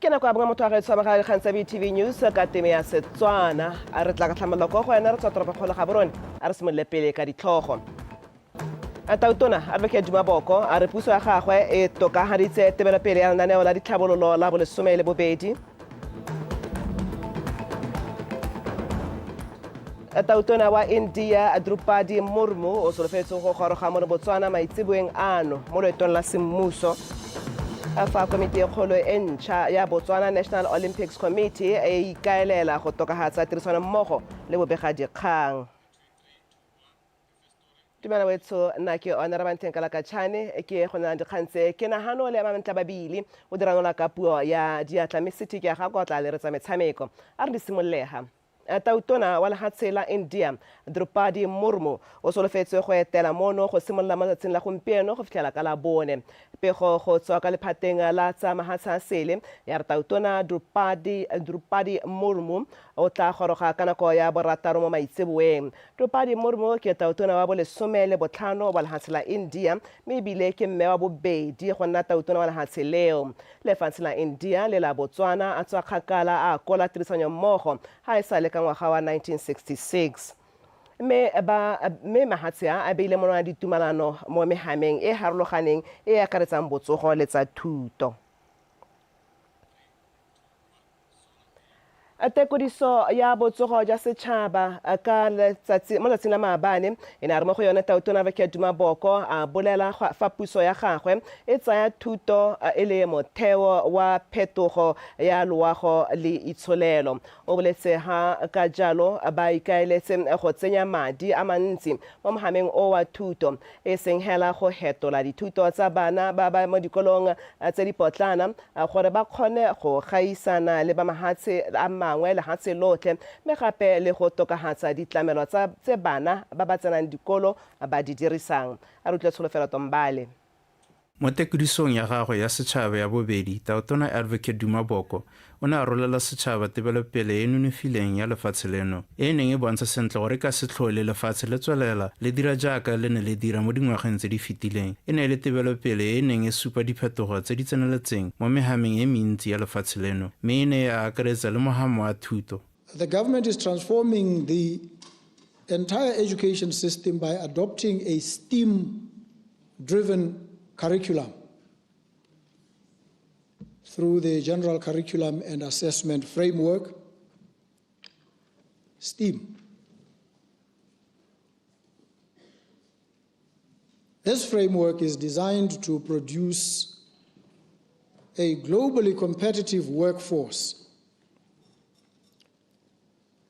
Ke nako ya bongwe motho wa gaetsho wa mogala dikgang tsa BTV News ka teme ya Setswana. A re tla ka tlhamallo ko go wena re tswa toropokgolo Gaborone. A re simolole pele ka ditlhogo. Tautona Advocate Duma Boko a re puso ya gagwe e tokahaditse tebelopele ya lenaneo la ditlhabololo la bolesome le bobedi. Tautona wa India Droupadi Murmu o solofetse go goroga mono Botswana maitseboeng ano mo loetong la semmuso. Fa komiti e kgolo e ntšha ya Botswana National Olympics Committee e ikaelela go tokahatsa tirisanommogo le bobegadikgang. Dumela wetsho, nna ke one Rabanteng Kalakatšhane, ke go nelang dikgang tse ke nagano le Mamantla Babili o diranola ka puo ya diatla mme city ke ya ga kwa o tla leretsa metshameko. A re di simololega. Tautona wa lehatshe la India, Droupadi Murmu, o solofetswe go etela mono go simolola mo letsatsing la gompieno go fitlhela ka Labone. Pego go tswa ka lephateng la tsa mahatshe a sele ya re Tautona Droupadi, Droupadi Murmu o tla goroga ka nako ya borataro mo maitseboeng. Droupadi Murmu ke tautona wa bolesome le botlhano wa lehatshe la India mme ebile ke mme wa bobedi go nna tautona wa lehatshe leo. Lefatshe la India le la Botswana a tswa kgakala a akola tirisanyommogo ga e sale ka ngwaga wa 1966. Mme ba mme mahatshe a a beile monwana ditumalano mo mehameng e e harologaneng e e akaretsang botsogo le tsa thuto. Tekodiso ya botsogo jwa setšhaba ka letsatsi mo letsatsing la maabane e ne a re mo go yone Tautona Advocate Duma Boko a bolela fa puso ya gagwe e tsaya thuto e le motheo wa phetogo ya loago le itsholelo. O boletse ha ka jalo ba ikaeletse go tsenya madi a mantsi mo mohameng o wa thuto e seng hela go hetola dithuto tsa bana ba ba mo dikolong tse dipotlana gore ba kgone go gaisana le ba mahatshe a mangwe lehatshe lotlhe mme gape le go tokahatsa ditlamelo tsa tse bana ba ba tsenang dikolo ba di dirisang. A re utlwe Tsholofelo Tombale. Mo tekodisong ya gagwe ya setšhaba ya bobedi, Tautona Advocate Duma Boko o ne a rolela setšhaba tebelopele e e nonofileng ya lefatshe leno, e e neng e bontsha sentle gore e ka se tlhole lefatshe le tswelela le dira jaaka le ne le dira mo dingwageng tse di fetileng. E ne e le tebelopele e e neng e supa diphetogo tse di tseneletseng mo mehameng e mentsi ya lefatshe leno mme e ne ya akaretsa le mohamo wa thuto. The government is transforming the entire education system by adopting a STEAM driven curriculum through the General Curriculum and Assessment Framework, STEAM. This framework is designed to produce a globally competitive workforce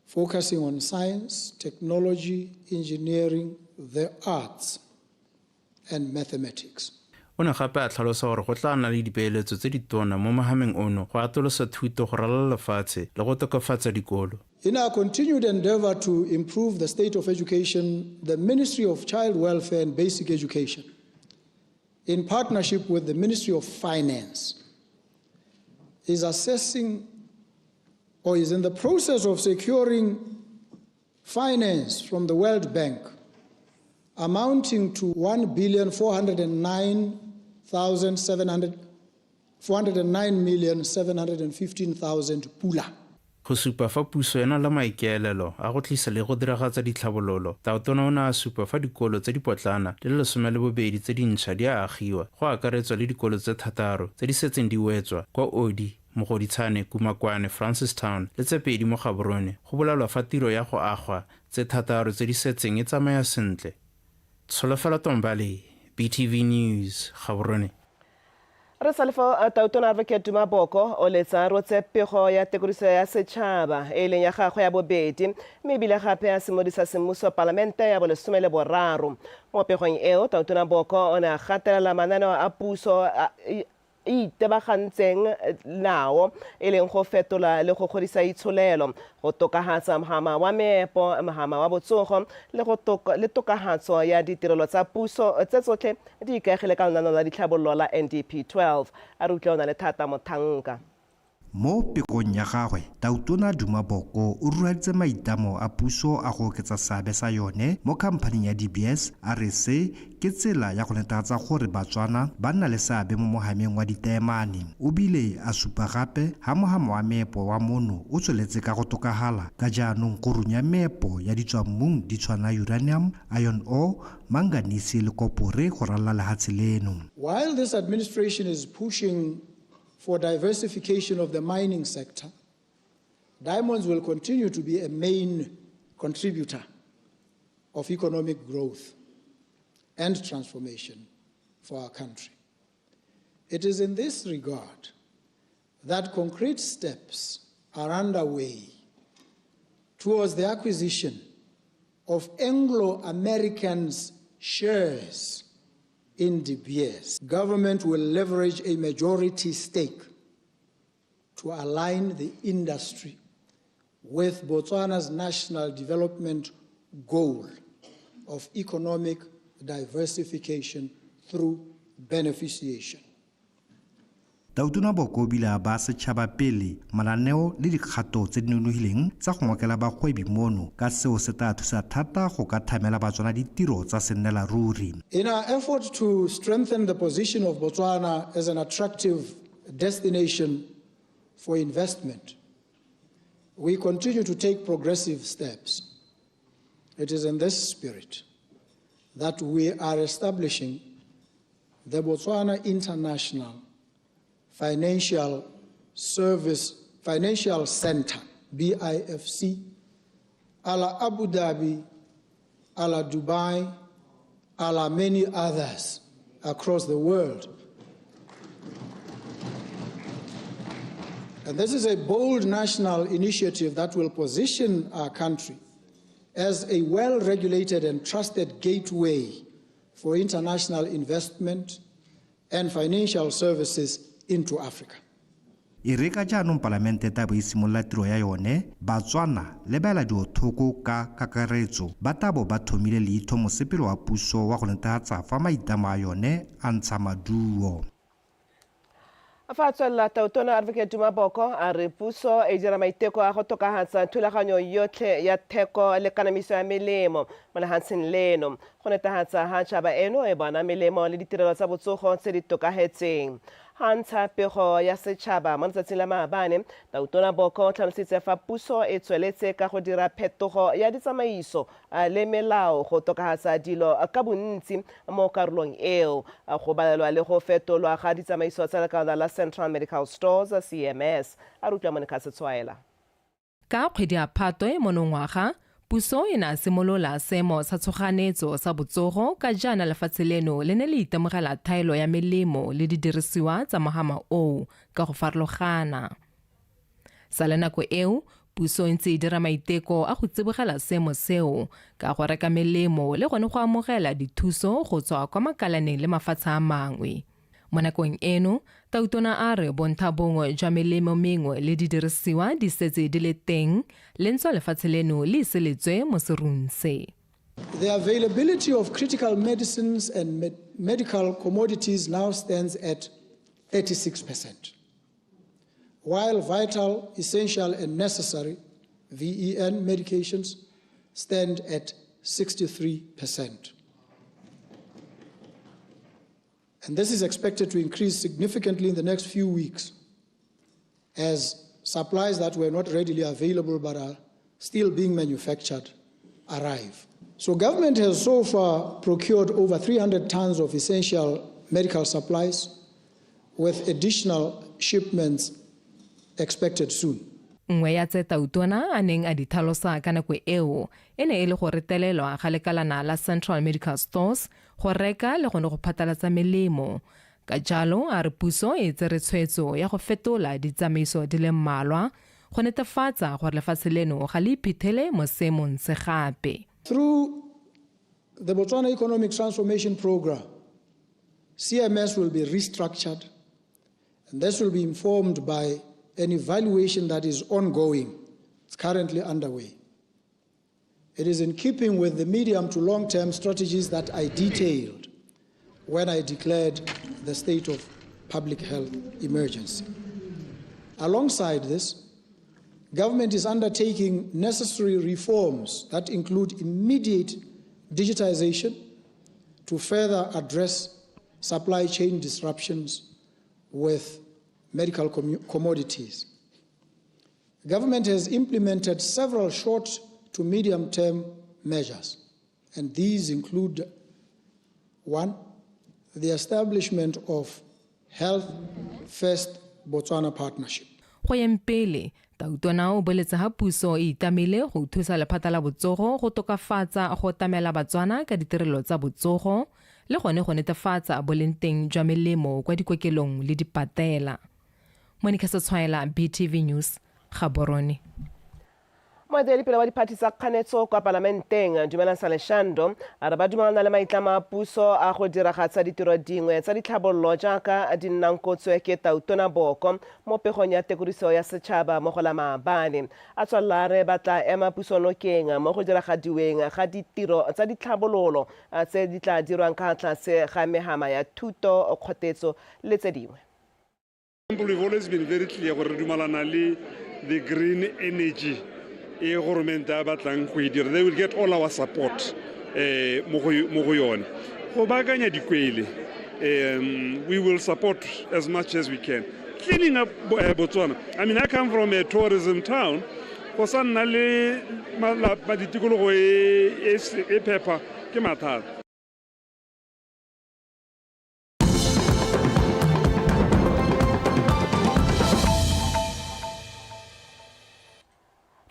focusing on science, technology, engineering, the arts, and mathematics. O ne gape a tlhalosa gore go tla nna le dipeeletso tse ditona mo mohameng ono go atolosa thuto go ralala lefatshe le go tokafatsa dikolo. In our continued endeavor to improve the state of education, the Ministry of Child Welfare and Basic Education, in partnership with the Ministry of Finance, is assessing or is in the process of securing finance from the World Bank amounting to 1,409,715,000 pula. Go supa fa puso e na le maikaelelo a go tlisa le go diragatsa ditlhabololo, Tautona o ne a supa fa dikolo tse dipotlana di le 12 tse dintšha di a agiwa, go akaretswa le dikolo tse thataro tse di setseng di wetswa kwa Odi, Mogoditshane, Kumakwane, Francistown le tse pedi mo Gaborone. Go bolelwa fa tiro ya go agwa tse thataro tse di setseng e tsamaya sentle. Tsholofelo Tombale, BTV News, Gaborone. Re sa le fo, Tautona Advocate Duma Boko o letsa rotse pego ya tekodiso ya setšhaba e e leng ya gagwe ya bobedi mme ebile gape a simolodisa semmuso palamente ya bolesome le boraro. Mo pegong eo, Tautona Boko o ne a gatelela mananeo a puso e itebagantseng nao, e leng go fetola le go godisa itsholelo, go tokahatsa mhama wa meepo, mhama wa botsogo le go le tokahatso ya ditirelo tsa puso, tse tsotlhe di ikaegile ka lenaneo la ditlhabololo la NDP 12. A re utlwe o na le thata Mothanka. Mo pegong ya gagwe, Tautona Duma Boko o rurifatse maitlamo a puso a go oketsa seabe sa yone mo khamphaning ya De Beers, a re se ke tsela ya go netefatsa gore Batswana ba nna le seabe mo mohameng wa diteemane. O bile a supa gape ha mohama wa meepo wa mono o tsweletse ka go tokafala ka jaanong go runya meepo ya ditswammung di tshwana uranium, iron ore, manganese le kopore go ralala lehatshe leno. While this administration is pushing for diversification of the mining sector, diamonds will continue to be a main contributor of economic growth and transformation for our country. It is in this regard that concrete steps are underway towards the acquisition of Anglo American's shares in De Beers. Government will leverage a majority stake to align the industry with Botswana's national development goal of economic diversification through beneficiation. Tautona Boko o bile a ba setšhaba pele mananeo le dikgato tse di nonofileng tsa go ngokela bagwebi mono, ka seo se tla thusa thata go ka thamela Batswana ditiro tsa sennela ruri. In our effort to strengthen the position of Botswana as an attractive destination for investment, we continue to take progressive steps. It is in this spirit that we are establishing the Botswana International Financial Center, BIFC, a la Abu Dhabi, a la Dubai, a la many others across the world. And this is a bold national initiative that will position our country as a well-regulated and trusted gateway for international investment and financial services into Africa. E re ka jaanong palamente tla bo e simolola tiro ya yone, Batswana le baeladiothoko ka kakaretso ba tla bo ba thomile leitho mosepele wa puso wa go netefatsa fa maitlamo a yone a ntsha maduo. Fa a tswelela, Tautona Advocate Duma Boko a re puso e dira maiteko a go tokafatsa thulaganyo yotlhe ya theko le kanamiso ya melemo mo lefatsheng leno go netefatsa ha tšhaba eno e bona melemo le ditirelo tsa botsogo tse di tokafetseng. Ga ntsha pego ya setšhaba mo letsatsing la maabane, Tautona Boko o tlhalositse fa puso e tsweletse ka go dira phetogo ya ditsamaiso le melao go tokafatsa dilo ka bontsi mo karolong eo, go balelwa le go fetolwa ga ditsamaiso tsa lekala la Central Medical Stores, CMS. A re utlwa Monica Setshwaela. Ka kgwedi ya Phatwe monongwaga, puso e ne a simolola seemo sa tshoganetso sa botsogo ka jaana lefatshe leno le ne le itemogela thaelo ya melemo le didirisiwa tsa mohama oo ka go farologana. Sa le nako eo, puso e ntse e dira maiteko a go tsibogela seemo seo ka go reka melemo le gone go amogela dithuso go tswa kwa makalaneng le mafatshe a mangwe. Mo nakong eno, Tautona a re bontha bongwe jwa melemo mengwe le didirisiwa di setse di le teng le ntswa lefatshe leno le ise le tswe mo serung se. The availability of critical medicines and medical commodities now stands at 36%, while vital, essential, and necessary VEN medications stand at 63%. And this is expected to increase significantly in the next few weeks as supplies that were not readily available but are still being manufactured arrive. So government has so far procured over 300 tons of essential medical supplies, with additional shipments expected soon. Nngwe ya tse Tautona a neng a di tlhalosa ka nako eo e ne e le go retelelwa ga lekalana la Central Medical Stores go reka le gone go phatlalatsa melemo. Ka jalo a re puso e tsere tshwetso ya go fetola ditsamaiso di le mmalwa go netefatsa gore lefatshe leno ga le iphitlhele mo seemong se gape. Through the Botswana Economic Transformation Program, CMS will be restructured, and this will be informed by an evaluation that is ongoing. It's currently underway. It is in keeping with the medium to long-term strategies that I detailed when I declared the state of public health emergency. Alongside this, government is undertaking necessary reforms that include immediate digitization to further address supply chain disruptions with medical commodities. Government has implemented several short to medium term measures, and these include one, the establishment of Health First Botswana Partnership. Go yeng pele, Tautona o boletse ha puso e itlamile go thusa lephata la botsogo go tokafatsa go tlamela Batswana ka ditirelo tsa botsogo le gone go netefatsa boleng teng jwa melemo kwa dikokelong le dipatela. Monica Setshwaela, BTV News, Gaborone. Moeteledipele wa diphathi tsa kganetso kwa palamenteng, Dumelang Saleshando, a re ba dumelana le maitlamo a puso a go diragatsa ditiro dingwe tsa ditlhabololo jaaka di nnankotswe ke Tautona Boko mo pegong ya tekodiso ya setšhaba mo go la maabane. A tswelela a re ba tla ema puso nokeng mo go diragadiweng ga ditiro tsa ditlhabololo tse di tla dirwang ka tlase ga mehama ya thuto, kgotetso le tse dingwe. We've always been very clear gore re dumalana le the green energy e goromente a batlang go e dira. They will get all our support mo go yone. Go baakanya dikwele, we will support as much as we can. Cleaning up Botswana. I mean, I come from a tourism town. Go sa nna le ditikologo e e phepa ke mathata.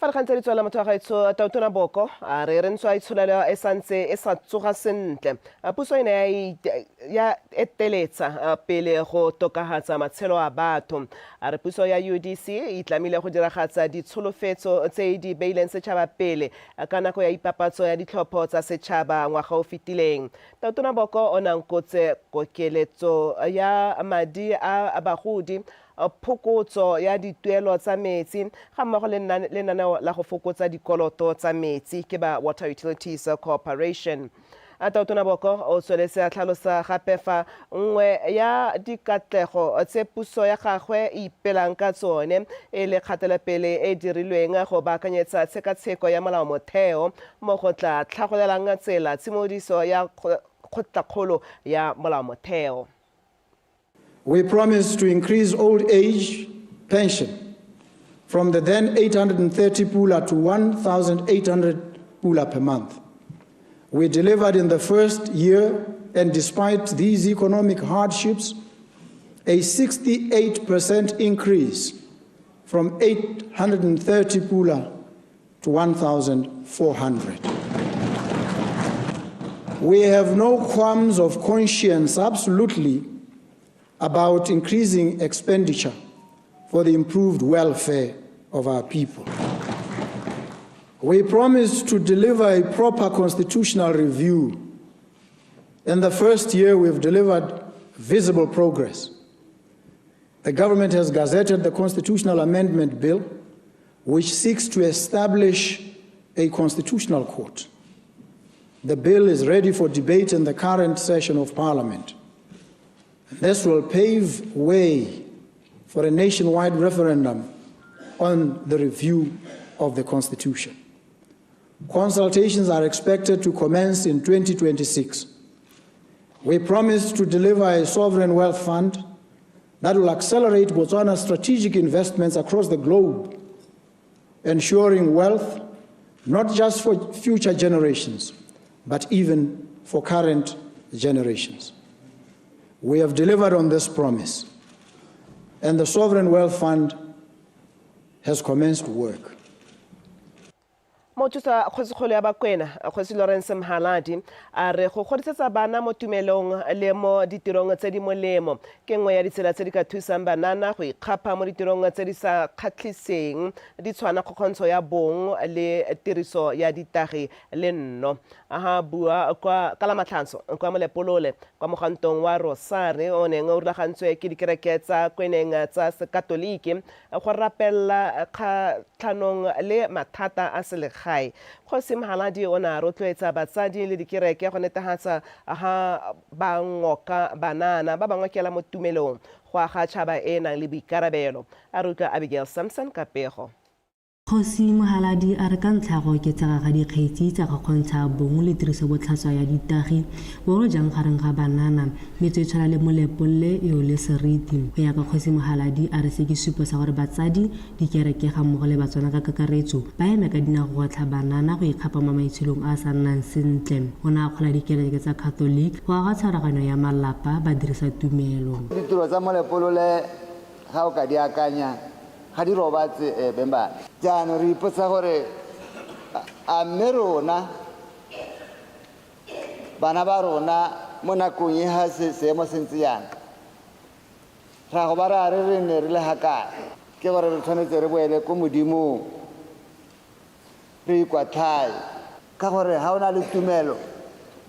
Fa re gantse di tswela motho wa gaetsho, Tautona Boko a re re ntswa itsholelo e santse e sa tsoga sentle, puso e ne ya eteletsa pele go tokafatsa matshelo a batho. A re puso ya UDC e itlamile go diragatsa ditsholofetso tse e di beileng setšhaba pele ka nako ya ipapatso ya ditlhopho tsa setšhaba ngwaga o fetileng. Tautona Boko o nankotse kokeletso ya madi a bagodi, phokotso ya dituelo tsa metsi ga mmogo le lenaneo la go fokotsa dikoloto tsa metsi ke ba Water Utilities Corporation. Tautona Boko o tsweletse a tlhalosa gape fa nngwe ya dikatlego tse puso ya gagwe e ipelang ka tsone e le kgatelopele e dirilweng go baakanyetsa tshekatsheko ya molaomotheo mo go tla tlhagolelang tsela tshimolodiso ya kgotlakgolo ya molaomotheo. We promised to increase old age pension from the then 830 pula to 1,800 pula per month. We delivered in the first year, and despite these economic hardships, a 68% increase from 830 pula to 1,400. We have no qualms of conscience, absolutely, about increasing expenditure for the improved welfare of our people. We promised to deliver a proper constitutional review. In the first year, we've delivered visible progress. The government has gazetted the Constitutional Amendment Bill, which seeks to establish a constitutional court. The bill is ready for debate in the current session of Parliament. This will pave way for a nationwide referendum on the review of the Constitution. Consultations are expected to commence in 2026. We promised to deliver a sovereign wealth fund that will accelerate Botswana's strategic investments across the globe, ensuring wealth not just for future generations, but even for current generations. We have delivered on this promise, and the Sovereign Wealth Fund has commenced work. Mothusa kgosikgolo ya Bakwena, Kgosi Lawrence Mhaladi, a re go godisetsa bana mo tumelong le mo ditirong tse di molemo ke nngwe ya ditsela tse di ka thusang banana go ikgapha mo ditirong tse di sa kgatlhiseng di tshwana kgokgontsho ya bong le tiriso ya ditagi le nno. A bua kwa ka la Matlhatso kwa Molepolole kwa mogantong wa Rosari o neng o rulagantswe ke dikereke tsa Kweneng tsa Sekatoliki go rapelela kgatlhanong le mathata a selegae. gae. Kgosi Mhaladi o ne a rotloetsa batsadi le dikereke go netefatsa ha ba ngoka banana ba ba ngokela mo tumelong go aga tšhaba e e nang le boikarabelo. A re utlwa Abigail Samson ka pego. Kgosi Mhaladi a re ka ntlha ya go oketsega ga dikgetsi tsa kgokgontsha bong le tirisobotlhaswa ya ditagi, bogolo jang gareng ga banana, metse e tshwana le Molepolole e ole seriti. Go ya ka Kgosi Mhaladi, a re se ke supo sa gore batsadi, dikereke ga mmogo le Batswana ka kakaretso ba eme ka dinao go gwetlha banana go ikgapa mo maitsholong a a sa nnang sentle. O ne a akgola dikereke tsa Catholic go aga tshwaragano ya malapa ba dirisa tumelo. Ditiro tsa Molepolole ga o ka di akanya ga di robatse eh, beng ba jaanong re ipotsa gore a mme rona bana ba rona mo nakong e ga seemo se ntse jaana ra go ba ra re re ne re le ga kae ke gore re tshwanetse re boele ko modimong re ikwatlhae ka gore ga o na le tumelo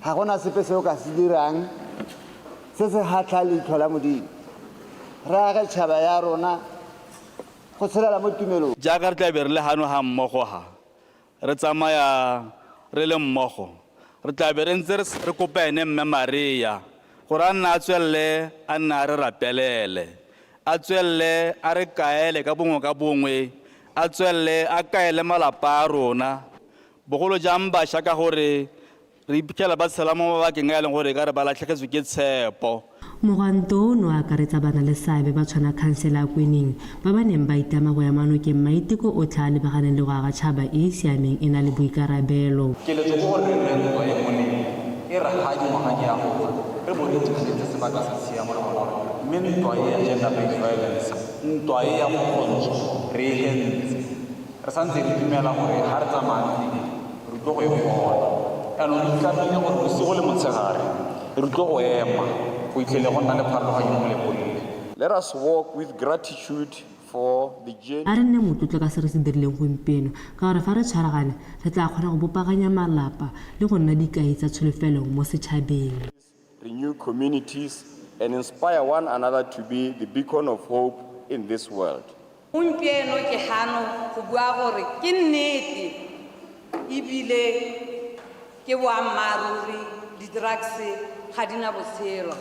ga gona sepe se o ka se dirang se se gatlha leitlho la modimo re age tšhaba ya rona go tshelela mo tumelong. Jaaka re tla be re le hano ga mmogo ha, re tsamaya re le mmogo, re tla be re ntse re kopa ene Mme Maria gore a nne a tswelele a nne a re rapelele, a tswelele a re kaele ka bongwe ka bongwe, a tswelele a kaele malapa a rona, bogolo jang bašwa ka gore re iphitlhela ba tshela mo mabakeng a e leng gore e ka re ba latlhegetswe ke tshepo. Mogwanto o ne o akaretsa bana-le-seabe ba tshwana Khansela Kwening ba ba neng ba itlama go ema nokeng maiteko otlhe a a lebaganeng le go aga tšhaba e e siameng e na le boikarabelo. Keletso ke gore re nne ntwa e molemo, e re ha dingwaga di ya go tla, re bo re tlogetse sebaka sa tshiamo le gore mme ntwa e ya gender based violence, ntwa e ya kgokgontsho re e hentse. Re santse re dumela gore ha re tsamaya teng, re tlo go e kgona. Jaanong re itlamile gore bosigo le motshegare re tlo go ema go itlhele go nna le pharologanyo mo Molepolole. Let us walk with gratitude for the journey. A re nne motlotlo ka se re se dirileng gompieno, ka gore fa re tshwaragane, re tla kgona go bopaganya malapa le go nna dikai tsa tsholofelo mo setšhabeng. Renew communities and inspire one another to be the beacon of hope in this world. Gompieno ke gano go bua gore ke nnete ebile ke boammaaruri di-drugs ga di na botshelo.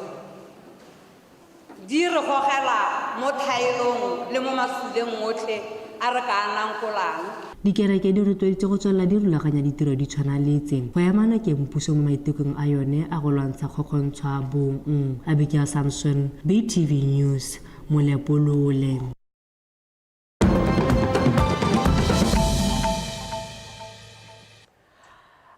Di re gogela mo thaelong le mo masuleng otlhe a re ka a nankolang. Dikereke di rotloeditswe go tswelela di rulaganya ditiro di tshwana le tse go ema nokeng puso mo maitekong a yone a go lwantsha kgokgontsho ya bong. Abigail Samson, BTV News, Molepolole.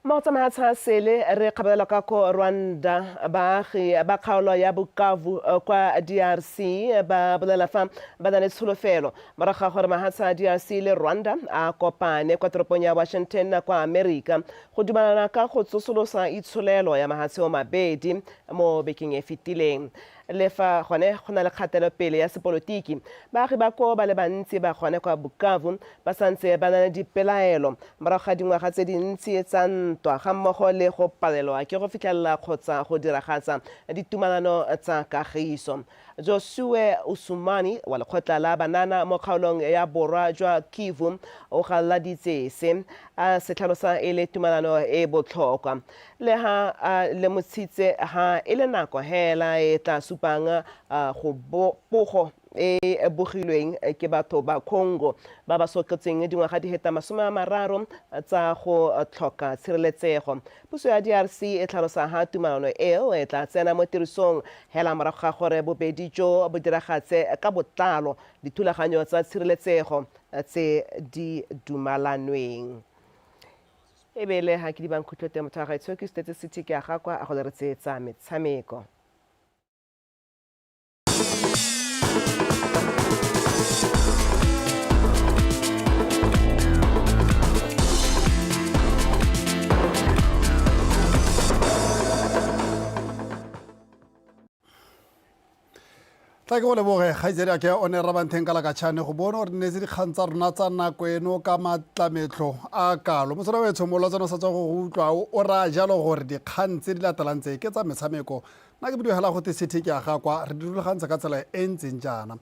Mo go tsamaya tsha sele re kgabelelwa ka ko Rwanda. Baagi ba kgaolo ya Bukavu kwa DRC ba bolela fa ba na le tsholofelo morago ga gore mahatshe a DRC le Rwanda a kopane kwa toropong ya Washington kwa Amerika go dumalana ka go tsosolosa itsholelo ya mahatshe o mabedi mo bekeng e fetileng. Le fa gone go na le kgatelopele ya sepolotiki, baagi ba koo ba le bantsi ba gone kwa Bukavu ba santse ba na le dipelaelo morago ga dingwaga tse dintsi tsa ntwa gammogo le go palelwa ke go fitlhelela kgotsa go diragatsa ditumalano tsa kagiso. Josue Usumani wa lekgotla la banana mo kgaolong ya borwa jwa Kivu o galaditse se, a se tlhalosa e le tumalano e e botlhokwa. Le ha a lemotshitse ha e le nako hela e tla supang go pogo e e bogilweng ke batho ba Congo ba ba sotletsweng dingwaga di heta 30 tsa go tlhoka tshireletsego. Puso ya DRC e tlhalosa ha tumalano eo e tla tsena mo tirisong hela morago ga gore bobedi jo bo diragatse ka botlalo dithulaganyo tsa tshireletsego tse di dumalanweng. E be le ha ke di bang khutlo teng motho wa gaetsho ke sutetse city ke a ga kwa a go leretse tsa metshameko. Tla ke go leboge kgaitsedi ake o ne rabantheng ka lakatšhane go bone gore neetse dikgang tsa rona tsa nako eno ka matlametlo a kalo. Motswedi wa etsho mollo tseno sa tswa go go utlwa o raya jalo gore dikgang tse di latelang tse ke tsa metshameko. Nna ke bidio hela go te city ke a ga kwa re di rulagantse ka tsela e ntseng jaana.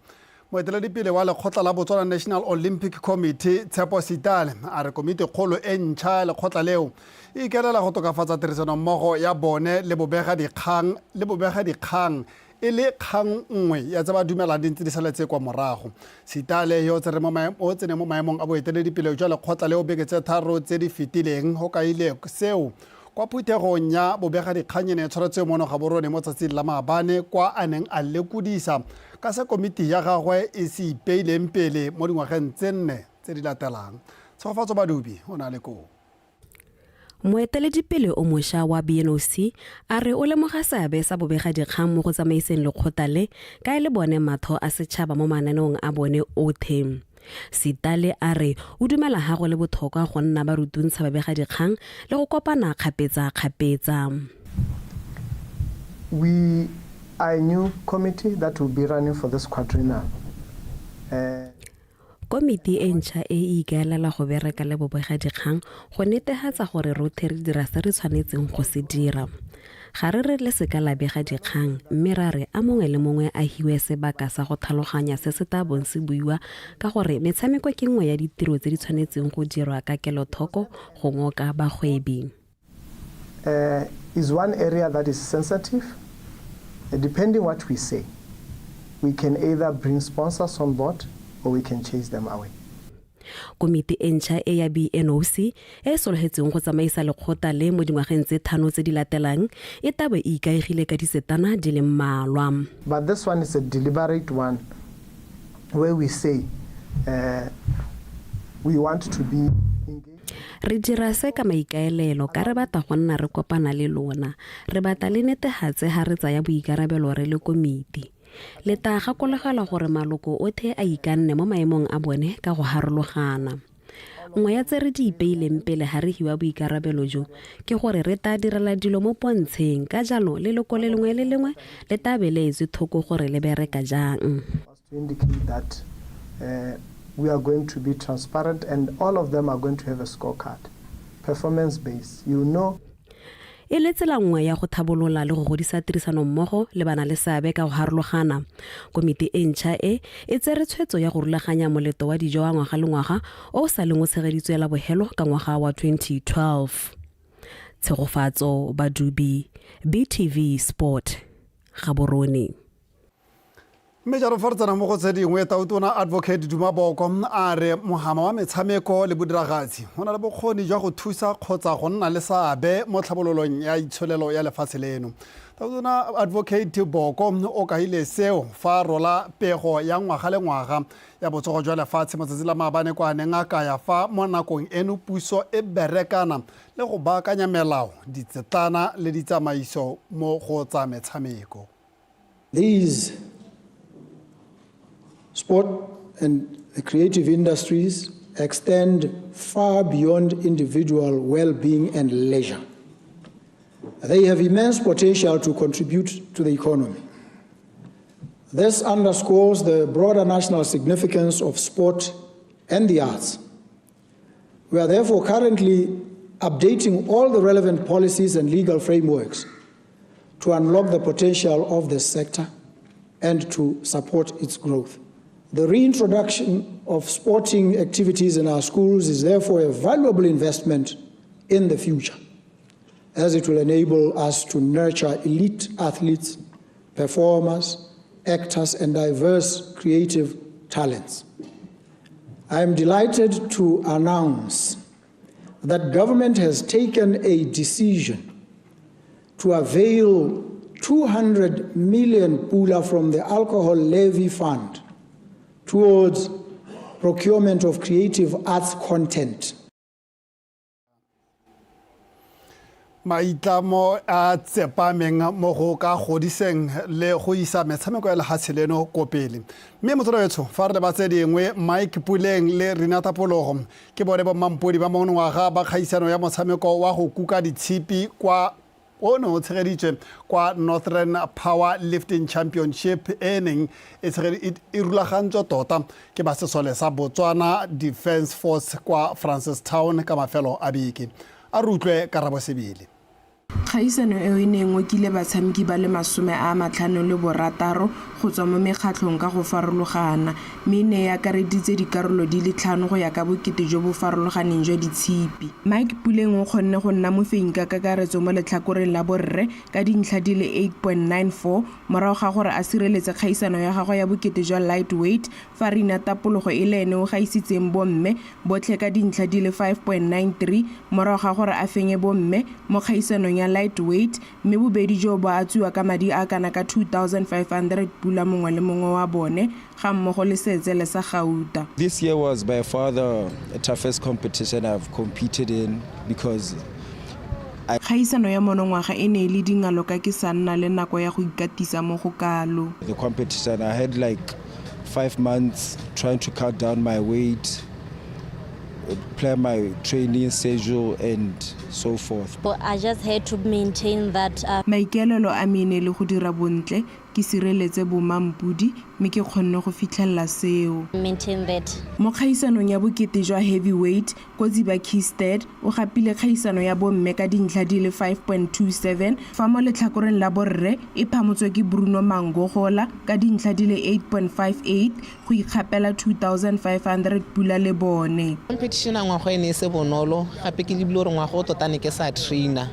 Moeteledipele wa lekgotla la Botswana National Olympic Committee, Tshepo Sitale, a re komiti kgolo e ntšha ya lekgotla leo e ikaelela go tokafatsa tirisanommogo ya bone le bobegadikgang le bobegadikgang e le kgang nngwe ya tse ba dumelang di ntse di saletse kwa morago. Sitale, yo o tseneng mo maemong a boeteledipele jwa lekgotla leo beke tse tharo tse di fetileng, o kaile seo Kwa phuthegong ya bobegadikgang e ne e tshwaretswe mono Gaborone mo tsatsing la maabane kwa a neng a lekodisa ka se komiti ya gagwe e se ipeileng pele mo dingwageng tse nne tse di latelang. Tshegofatso Badubi o ne a le koo. Moeteledipele o mosha wa BNOC a re o lemoga seabe sa bobegadikgang mo go tsamaiseng lekgotla le ka e le bone matho a setšhaba mo mananeong a bone othe. Sitale a re o dumela ha go le bothokwa go nna ba rutuntsha babegadikgang le go kopana kgapetsa-kgapetsa. We are a new committee that will be running for this quadrennial. Komiti e ntšha e e ikaelela go bereka le bobegadikgang go netehatsa gore rothe re dira se re tshwanetseng go se dira. Ga re re le seka la bega dikgang, mme ra re a mongwe le mongwe a hiwe sebaka sa go thaloganya se se tla bong se buiwa ka gore metshameko ke nngwe ya ditiro tse di tshwanetseng go dirwa ka kelothoko go ngoka bagwebi. Is one area that is sensitive. Depending what we say, we can either bring sponsors on board or we can chase them away. Komiti e ntšha e ya BNOC e e sologetsweng go tsamaisa lekgotla le mo dingwageng tse thano tse di latelang e tabo e ikaegile ka disetana di le mmalwa. But this one is a deliberate one where we say uh, we want to be Re dira se ka maikaelelo ka re batla go nna re kopana le lona. Re batla le netehatse ha re tsaya boikarabelo re le komiti. Le taa gakologelwa gore maloko othe a ikanne mo maemong a bone ka go harologana. Nngwe ya tse re di ipeileng pele ha re hiwa boikarabelo jo ke gore re taa direla dilo mo pontsheng, ka jalo leloko le lengwe le lengwe le taa be le etswe thoko gore le bereka jang. To indicate that uh, we are going to be transparent and all of them are going to have a scorecard, performance based. You know. E le tsela nngwe ya go thabolola le go godisa tirisanommogo le bana le seabe ka go harologana. Komiti e ntšha e e tsere tshwetso ya go rulaganya moleto wa dijo wa ngwaga le ngwaga o o sa leng o tshegeditswe la bogelo ka ngwaga wa 2012. Tshegofatso Badubi, BTV Sport, Gaborone. Mme jalo fa re tsena mo go tse dingwe, Tautona Advocate Duma Boko a re mohama wa metshameko le bodiragatsi o na le bokgoni jwa go thusa kgotsa go nna le seabe mo tlhabololong ya itsholelo ya lefatshe leno. Tautona Advocate Boko o kaile seo fa rola pego ya ngwaga le ngwaga ya botsogo jwa lefatshe motsatsi la maabane kwa neng a kaya fa mo nakong eno puso e berekana le go baakanya melao, ditsetlana le ditsamaiso mo go tsa metshameko. These sport and the creative industries extend far beyond individual well-being and leisure. They have immense potential to contribute to the economy. This underscores the broader national significance of sport and the arts. We are therefore currently updating all the relevant policies and legal frameworks to unlock the potential of this sector and to support its growth. The reintroduction of sporting activities in our schools is therefore a valuable investment in the future, as it will enable us to nurture elite athletes, performers, actors, and diverse creative talents. I am delighted to announce that government has taken a decision to avail 200 million pula from the alcohol levy fund towards procurement of creative arts content. Maitlamo a tsepameng mo go ka godiseng le go isa metshameko ya lehatshe leno ko pele. Mme motswedawetsho, fa re leba tse dingwe, Mike Puleng le Renata Pologo ke bone bommampodi ba monongwaga ba kgaisano ya motshameko wa go kuka ditshipi kwa o ne o tshegeditswe kwa Northern Power Lifting Championship e neng e, e, e rulagantswe tota ke ba sesole sa Botswana Defence Force kwa Francistown ka mafelo a beke. A re utlwe karabo sebele. Kgaisano eo e ne e ngokile batshameki ba le 56 go tswa mo mekgatlhong ka go farologana mme e ne e akareditse dikarolo di le tlhano go ya ka bokete jo bo farologaneng jwa ditshipi. Mike Puleng o kgonne go nna mofenyi ka kakaretso mo letlhakoreng la borre ka dintlha di le 8.94 morago ga gore a sireletse kgaisano ya gagwe ya bokete jwa lightweight fa Rina Tapologo e le ene o gaisitseng bomme botlhe ka dintlha di le 5.93 morago ga gore a fenye bomme mo kgaisanong ya lightweight mme bobedi joo bo atswiwa ka madi a kana ka 2500 pula mongwe le mongwe wa bone ga mmogo le seetsele sa gauta. This year was by far the toughest competition I've competed in because I Kgaisano ya monongwaga e ne e le dingalo ka ke sa nna le nako ya go ikatisa mo go kalo. The competition I had like 5 months trying to cut down my weight, plan my training schedule and so forth. But I just had to maintain that. Maikaelelo a me e ne e le go dira bontle, ke sireletse bomampodi mme ke kgonne go fitlhelela seo. Maintain that. Mo kgaisanong ya bokete jwa heavyweight, Kotsiba Kisted o gapile kgaisano ya bomme ka dintlha di le 5.27 fa mo letlhakoreng la borre e phamotswe ke Bruno Mangogola ka dintlha di le 8.58 go ikgapela 2500 pula le bone. Competition ya ngwaga e ne e se bonolo gape ke lebile gore ngwaga o tota ne ke sa trainer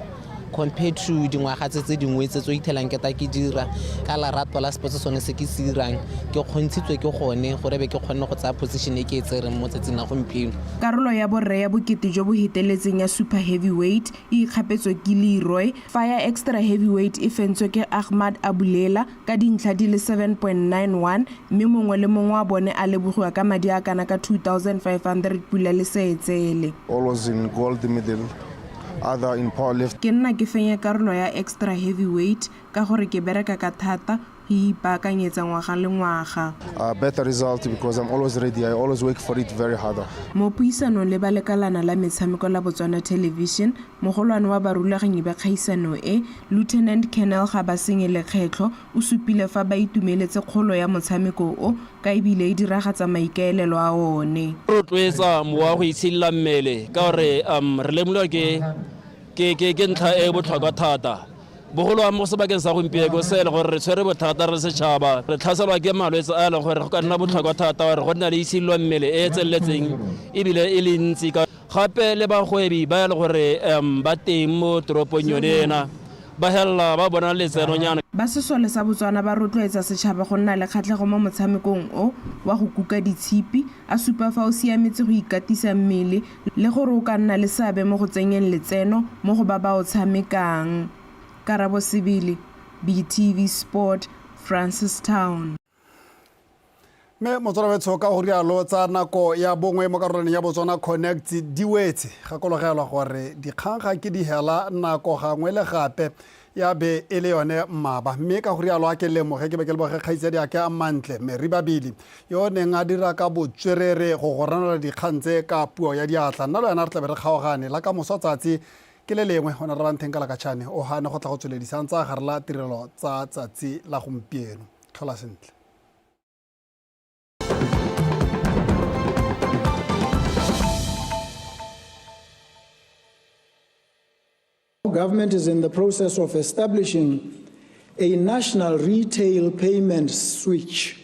compared to dingwaga tse tse dingwe tse tso ithelang ke ta ke dira ka lerato la sports sone se ke se dirang ke kgontshitswe ke gone gore be ke kgonne go tsaya position e ke e tsereng mo tsatsing la gompieno. Karolo ya borre ya bokete jo bo heteletseng ya super heavyweight e ikgapetswe ke Leroy, fa ya extra heavyweight e fentswe ke Ahmad Abulela ka dintlha di le 7.91 mme mongwe le mongwe wa bone a lebogiwa ka madi a kana ka 2500 pula le seetsele. Always in gold medal. Other in powerlift. Ke nna ke fenye karolo ya extra heavyweight ka gore ke bereka ka thata go ipaakanyetsa ngwaga le ngwaga. A better result because I'm always ready. I always work for it very hard. Mo puisanong le ba lekalana la metshameko la Botswana Television, mogolwane wa barulaganyi ba kgaisano e, Lieutenant Colonel Gabasenye Lekgetlho, o supile fa ba itumeletse kgolo ya motshameko o ka ebile e diragatsa maikaelelo a one. Rotloetsa mowa go itshidila mmele ka gore re lemolwa ke ntlha e botlhokwa thata. Bogolo wa mo sebakeng sa gompieno se e le gore re tshwere bothata re setšhaba, re tlhaselwa ke malwetse a e leng gore go ka nna botlhokwa thata gore go nna le itshidilo mmele e e tseneletseng ebile e le ntsi. Gape le bagwebi ba e le gore ba teng mo toropong yone ena ba helela ba bona letsenonyana. Ba sesole sa Botswana ba rotloetsa setšhaba go nna le kgatlhego mo motshamekong o wa go kuka ditshipi, a supa fa o siametse go ikatisa mmele le gore o ka nna le seabe mo go tsenyeng letseno mo go ba ba o tshamekang. Karabo Sebele, BTV Sport, Francistown. Mme motswana wetsho ka go rialo tsa nako ya bongwe mo karolong ya Botswana Connect di wetse. Gakologelwa gore dikgang ga ke di hela nako gangwe le gape ya be e le yone mmaba. Mme ka go rialo a ke lemoge ke be ke leboge kgaitsadi a ke a mantle Mary Babili yo neng a dira ka botswerere go ranola dikgang tse ka puo ya diatla. Nna le wena re tla be re kgaogane la ka moso tsatsi ke le lengwe o ne re bantheng ka lakatšhane o gane go tla go tsweledisang tsa gare la tirelo tsa tsatsi la gompieno. Tlhola sentle. Government is in the process of establishing a national retail payment switch.